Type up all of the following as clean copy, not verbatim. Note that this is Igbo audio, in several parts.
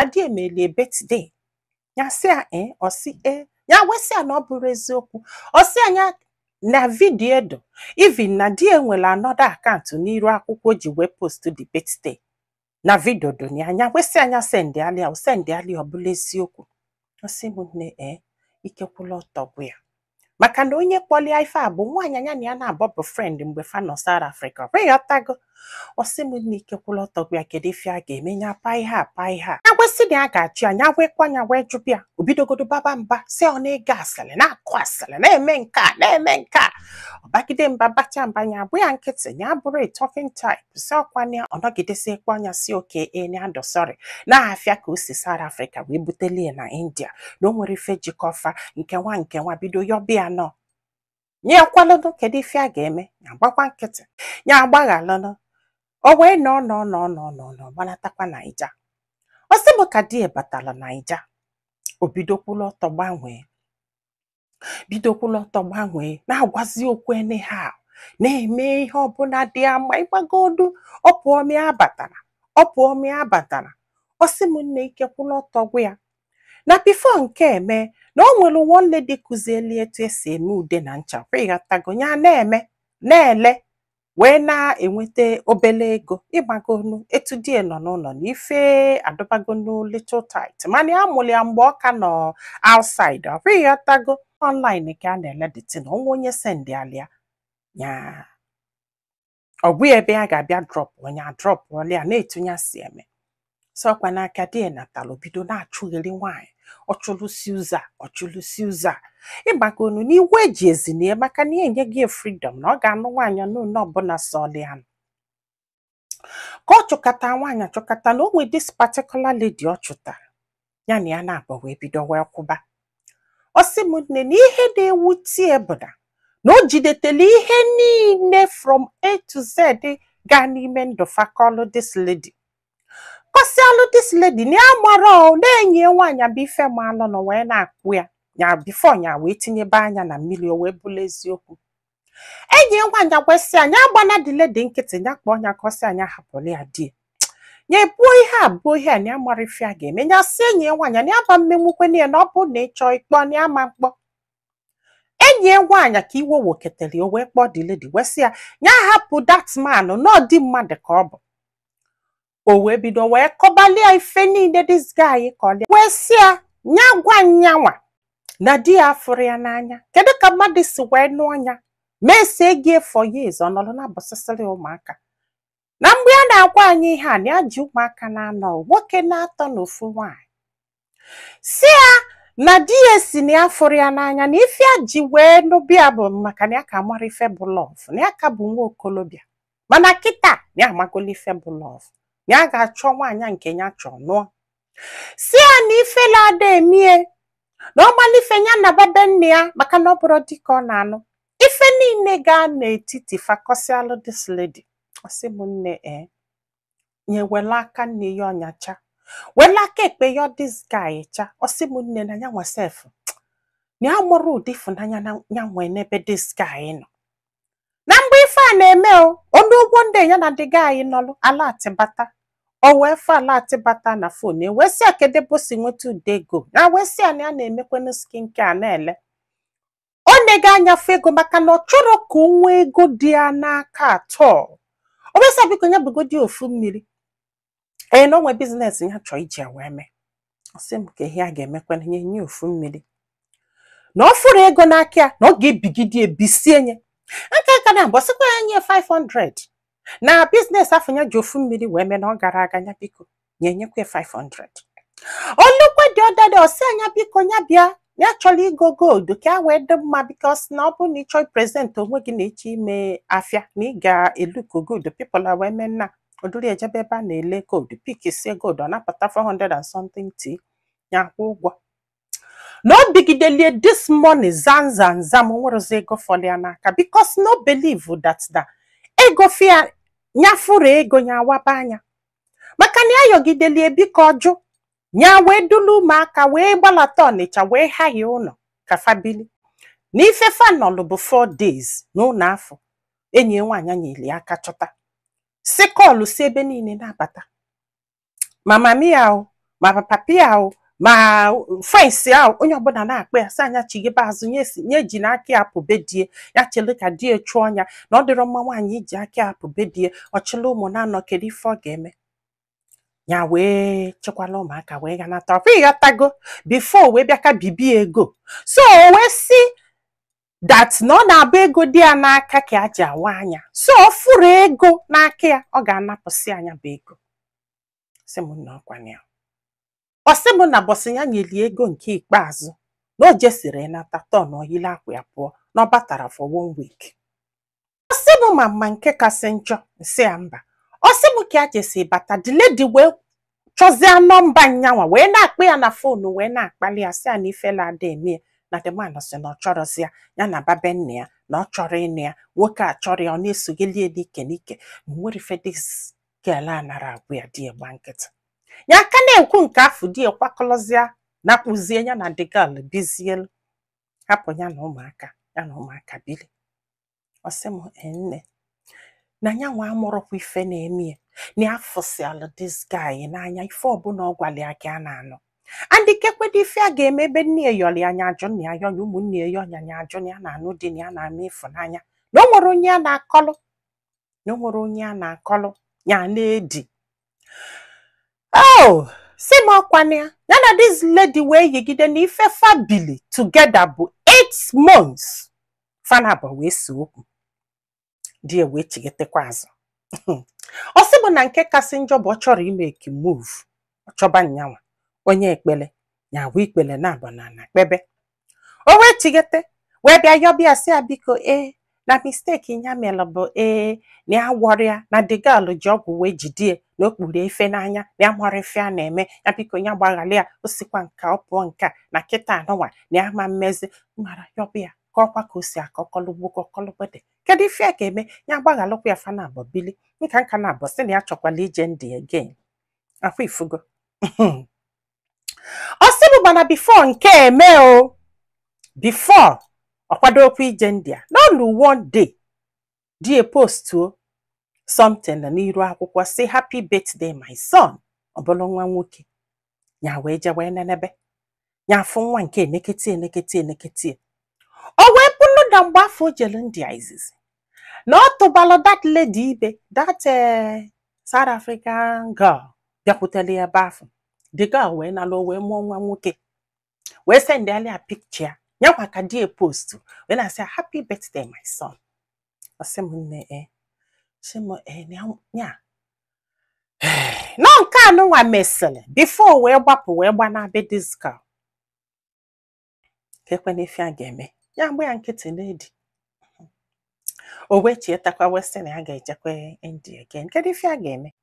Di emelie birthday ya, sị ya ee. Ọ sị ee. Ya wee sị ya na ọ bụrụ eziokwu. Ọ sị anya na video do even na di ya nwere another account n'iru akwụkwọ o ji wee post the birthday na video do ya. Anya wee sị anya send alịa, o send alịa, ọ bụla eziokwu. Ọ sị m nne, ee, ike kwụla ọtọ gwụ ya, maka na onye kpọlịa ife a bụ nwaanyị anya na ya na-abọ bụ friend mgbe fa nọ South Africa. Ọ ịghọtago? Ọ sị m nne, ike kwụla ọtọ gwụ ya. Kedu ife a ga-eme? Nya pa ihe a, pa ihe a. Ya gwesị na ya ga-achụ ya. Nya wekwa nya wee jụbịa. O bidogodo baba mba, si ọ na-ege asịrị, na-akụ asịrị, na-eme nke a, na-eme nke a. Ọ bagide mba, bacha mba, nya abụ ya nkịtị, nya abụrụ a talking type. Si ọkwa ya ọ nọgidesi ekwe anya, si oke e na adọ sorry, na-afịa ka o si South Africa wee butelie na India, na o nwere ife jikọfa nke nwa nke nwa. Bido yọbịa nọ nye kwalụnụ. Kedu ife a ga-eme? Ya gbakwa nkịtị, ya agbaghalụnụ. O wee nọ nọ nọ nọ nọ nọ, gbalatakwa Naija. Ọ sị m ka di ya batara Naija, o bidokwula ọtọ gbanwee, bidokwula ọtọ gbanwee, na-agwazi okwu anyhow, na-eme ihe ọbụla dị ya mma. Ịgbagodu ọ pụọ mịa batara, ọ pụọ mịa batara. Ọ sị m nne, ike kwụla ọtọ gwụ ya. Na before nke eme na o nwere one lady kụzieli etu esi eme ude na ncha kwa, ịghọtago? Ya na-eme, na-ele, wee na-enweta obele ego. Ịgbagonu etu di ya nọ n'ụlọ na ife adọbagonu little tight, mana ya mụrụ ya mgbe ọ ka nọ outside. Ọ bụ ịghọtago, online ka a na-ele the thing. Onwe onye send alịa ya, ọ bụ ebe ya ga-abịa drop, onye a drop ọlịa na-etu ya si eme. Sọkwa n'aka di ya natara, bido na-achụgheri nwaanyị, ọchụlụsi ụzọ a, ọchụlụsi ụzọ a. Ịgbagonu n'iwu eji ezi na ya, maka na ya enye gị freedom na ọ ga-anụ nwaanyị n'ụlọ ọbụla sọlị ya. Ka ọ chụkata nwaanyị achụkata, na o nwee this particular lady ọ chụtara, ya na ya na-abụ wee bido wee kwụba. Ọ sị m nne, na ihe na-ewute ya bụ na o jidetele ihe niile from A to Z gaa n'ime ndụ fakọlụ this lady, kọsịalụ this lady, na ya mara ọ na-enyi ya nwaanyị bụ ife maalụ nọ wee na-akwụ ya ya before ya wee tinyebe anya na mmiri. O wee bụrụ eziokwu, enyi ya nwaanyị gwesị anya agbana the lady nkịtị, ya kpọọ ya ka ọ sị anya hapụrụ ya di ya ebuo ihe a, buo ihe a, na ya mara ife a ga-eme. Ya sị enyi ya nwaanyị na ya ba mmenwukwe ya, na ọ bụrụ na ị chọọ ịkpọ na ya ma mkpọ enyi ya nwaanyị. Ka iwe woketere, o wee kpọọ the lady, wee sị ya ya hapụ that man, na ọ dị mmadụ ka ọ bụ. O wee bido wee kọbalia ife niile this guy kọlia, wee sị ya ya gwa nyanwa na di ya afụrụ ya n'anya. Kedu ka mmadụ si wee nụọ ya, mesie gị for years, ọ nọrọ na-abọsịsịrị ụmụaka? Na mgbe a na-agwa anyị ihe a, na ya ji ụmụaka na-anọ, nwoke na-atọ na ofu nwaanyị, si ya na di ya si na ya fụrụ ya n'anya, na ife ya ji wee nụbịa bụ maka na ya ka mara ife bụ love, na ya ka bụ nwa okolobịa, mana kịta na ya amagolo ife bụ love, na ya ga-achọ nwaanyị nke ya chọọ nụọ. Si ya na ife na-ada emie, na ọmalife ya na babe nne ya, maka na ọ bụrụ dịka ọ na-anụ ife niile gaa n'etiti fakọsialụ this lady. Ọ sị m nne, ee, nye wele aka nne ya ọnyacha, wele aka ekpe ya this guy cha. Ọ sị m nne, na ya nwa sef, na ya mụrụ ụdị ịfụnanya na ya nwee n'ebe this guy nọ. Na mgbe ife a na-eme, o ọnụ ụgwọ ndị ya na the guy nọlụ ala atịbata, o wee fụ ala atịbata na phone e, wee sị ya kedu ebe o si nweta ụdị ego ya. Wee sị ya na ya na-emekwanụ skin care na-ele. Ọ na-ego anya fụ ego, maka na ọ chọrọ ka o nwee ego dị ya n'aka atọ. O wee sị ya biko, ya bugodi ofu mmiri, ee, na onwe business ya chọọ iji ya wee mee. Ọ sị m ka ihe a ga-emekwana nye nye ofu mmiri, na ọ fụrụ ego n'aka ya, na ọ ga-ebigide ebisie nye nke ka na mbọ. Sịkwa ya nye 500 na business afọ ya ji ofu mmiri wee mee na ọ gara aga, ya biko nye nyekwa 500. Olukwe dị ọdada, ọ sị anya biko, ya bịa, ya chọrọ igo gold ka a wee dị mma, because na ọ bụrụ na ị chọọ present onwe gị na ịchọ ime afịa, na ị ga-eluko gold people a wee mee nna oduru ejebe ebe a na-ele gold, pick sie gold, ọ napụta 400 and something t ya kwụ ụgwọ. Na o bigidelie this money zam zam zam, nwerezi ego fọrọ ya n'aka, because no believe that na ego fia nyafuru ego ya awaba anya, maka na ya yọgidelie biko ọjụ ya, wee dulu ụmụaka wee gbalata Ọnịcha, wee haya ụlọ ka fabili. Na ife fanọlụ bụ 4 days n'ụlọ afọ, enyi ya nwaanyị nyere ya aka chọta si call si ebe niile na-abata mama mia o. Ma papa ya o, ma friends ya o, onye ọbụla na-akpọ ya sị anya chighebe azụ, nye si nye ji n'aka ya pụbe die ya, chele ka di ya chụọ ya, na ọ dịrọ mma nwaanyị iji aka ya pụbe die. Ọchịla ụmụ na-anọ, kedu ife ọ ga-eme? Ya wee chekwala ụmụaka wee ghanata ọkwa, ịghọtago, before wee bịa ka bibi ego. So o wee sị that na ọ na-abụ ego dị ya n'aka ka a ji awa anya, so ọ fụrụ ego n'aka ya, ọ ga-anapụsị anya bụ ego. Sị m na ọkwana ya, ọ sị m na bọsị ya nyeli ego nke ikpeazụ na o jesiri nata tọn oyile akwa ya pụọ, na ọ batara for one week. Ọ sị m ma mma nke kasị njọ, nsị ya mba. Ọ sị m ka a jesi bata, the lady wee chọzie nọmba nyanwa, wee na-akpọ ya na phone, wee na-akpali ya, sị ya na ifela ada eme, na the man sị na ọ chọrọzi ya, ya na babe nna ya, na ọ chọrọ ịnụ ya. Nwoke a chọrọ ya, ọ na-esogeli ya n'ike n'ike, na o nwere ife this girl a nara agwụ ya. Di ya gba nkịtị, ya aka na-ekwu nke afọ, di ya kwakọlọzịa na kpụzie ya na the girl bizielu, hapụ ya na ụmụaka ya na ụmụaka bili. Ọ sị m, "Eh, nne, na ya nwa amụrụkwa ife na-eme ya, na ya fụsịalụ this guy n'anya, ife ọbụla ọ gwara ya ka a na-anụ, and ikekwedo ife a ga-eme ebe nne ya yọrọ ya, anya ajụ, nna ya yọ ya, ụmụnne ya yọ ya, anya ajụ, na ya na-anụ di, na ya na-ama ịfụnanya, na o nwere onye a na-akọlụ, na o nwere onye a na-akọlụ ya na-edi." Oh, si m ọkwana ya, ya na this lady wee yigide na ife fabili together bụ 8 months, fanabọ wee see okwu, di ya wee chigetekwa azụ. Ọ sị bụ na nke kasị njọ bụ ọ chọrọ ime eki move, ọ chọba nyanwa onye ekpele ya wee ikpele na abụ na ana kpebe, o wee chigete, wee bịa yọbịa, sị ya biko, ee, na mistake ya mere bụ ee, na ya gwọrọ ya, na the girl ji ọgwụ wee jidie, na o kpuru ife n'anya, na ya mara ife a na-eme ya, biko ya gbaghalị ya, o sikwa nke ọ pụọ nke a na kịta anụnwa, na ya ma mmezi mara yọbịa ka ọkwa ka o si akọ kọlụgbo kọlụgbede, kedu ife a ga-eme, ya gbaghalụkwa ya. Fa na abọ bili nka nka na abọ, sị na ya chọkwala ije ndị again akwa ifugo. Ọ sị bụ mana before nke eme o, before ọ kwadokwa ije ndị a n'ọlụ, one day di e postuo something n'iru akwụkwọ, sị, "Happy birthday, my son." Ọ bụrụ nwa nwoke, ya wee je wee nenebe ya, afụ nwa nke eneketi eneketi eneketi. O wee bụrụ na mgbe afọ o jelu ndị a izizi, na ọ tụbalụ that lady ibe, that South African girl bịakwutere ya ebe afọ. The girl wee nalụ, wee mụọ nwa nwoke, wee sendịala ya picture ya, nyakwa ka di e post wee na-asị ya, "Happy birthday, my son." Ọ sị m, nne, e sị m e ya nọ nke anụnwa mesịrị before wee gbapụ wee gbana be this girl. Ka ekwe n'ife a ga-eme, ya mgbe ya nkịtị na-edi, o wee chietakwa, wee sị na ya ga-ejekwa India again. Kedu ife a ga-eme?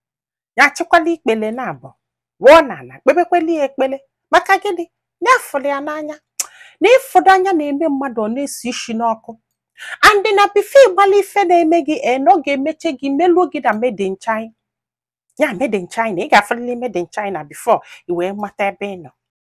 Ya achịkwala ikpele na abụ wụọ na ala kpebekweli ya ekpele. Maka gịnị? Na afụrụ ya n'anya, na ịfụnanya na-eme mmadụ ọ na-esi isi n'ọkụ, and na before ịgbala ife na-eme gị e na ọ ga-emeche gị meluo gị na made in China, ya made in China, ị ga-afụrịrị made in China before i wee mata ebe ị nọ.